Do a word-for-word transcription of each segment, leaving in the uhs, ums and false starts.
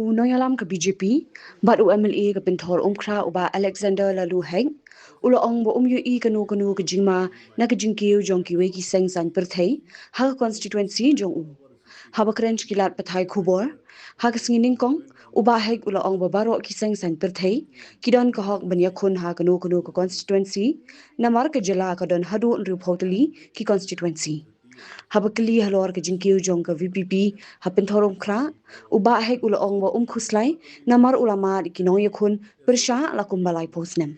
U nongïalam ka B J P bad u M L A ka Pynthor Umkhra u Bah Alexander Laloo Haig u la ong ba um ïohi kano kano ka jingma na ka jingkiew jong kiwei ki seng saiñ pyrthei ha ka constituency jong u. Haba kren sha ki lad pathai khubor ha ka sngi nyngkong, u Bah Haig u la ong ba baroh ki seng saiñ pyrthei ki don ka hok ban ïakhun ha kano kano ka constituency, namar ka jylla ka don haduh hynriewphew tylli ki constituency. Haba kylli halor ka jingkiew jong ka V P P ha Pynthor Umkhra, u Bah Haig u la ong ba um khuslai namar u la mad ïa ki nongïakhun pyrshah la kumba laiphew snem.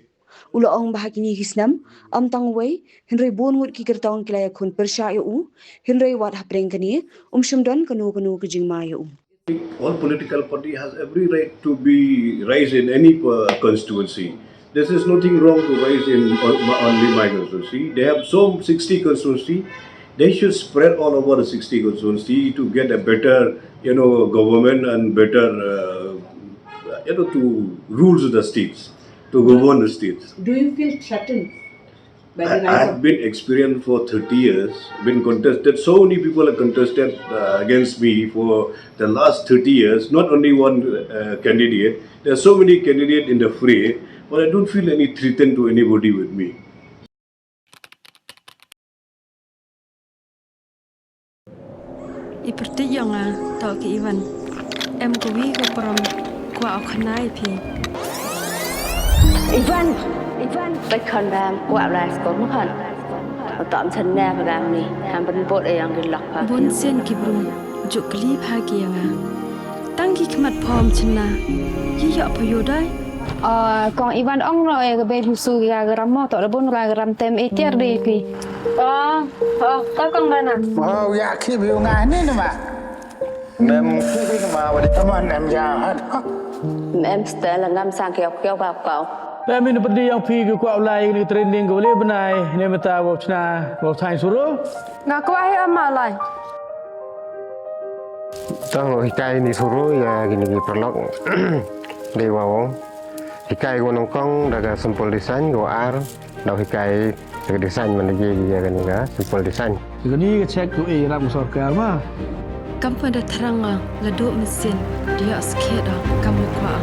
U la ong ba ha kine ki snem, ym tang uwei, hynrei bun ngut ki kyrtong ki la ïakhun pyrshah ïa u, hynrei wat hapdeng kane, um shym don kano kano ka jingma ïa u. All political party has every right to be raised in any uh, constituency. This is nothing wrong to raise in on- only my constituency. They have some sixty constituency. They should spread all over the sixty constituency to get a better, you know, government and better, uh, you know, to rules the states, to govern the states. Do you feel threatened by the I, rise I've of been experienced for thirty years, been contested, so many people have contested uh, against me for the last thirty years, not only one uh, candidate. There are so many candidates in the fray, but I don't feel any threaten to anybody with me. I pyrthei ïa nga, to ki Ivan. Em kawi ka prom, kwah u khana ïa phi. Ivan, Ivan. Bai khon bam, kwah lai sko mu khon. Tom sen ne pagam ni, ham ban bot e yang ki lok pa. Bun sien ki brum, juk kli pha ki ïa nga. Tang ki khmat phom chynna, yi ïoh pha ïoh dai. Ah, kong Ivan ong no e ka bei busu ki ka ram mo to da bun ka ram tem e tiar de ki. Oh, oh, ka kong Rana. Oh, ya ki bi nga ni nama. Mem ki bi nama wadi. Taman em ja hat. Mem stel ngam sang kiau kiau ka kau. Mem in pedi yang phi ki kwah ulai ni training ko le benai ne meta wa chna wa thai suru. Nga kwah hi ama lai. Tang lo hikai ni suru ïa kini ki paralok. Dei wa wong. Hikai ko nongkong da ka simple design ko ar. Dau hikai da ka design man da je ïa kani ka simple design. Kani ka check tu e ram sorkar ma. Kam pa da thrang nga la duk mesin dia skhet da kam kwah.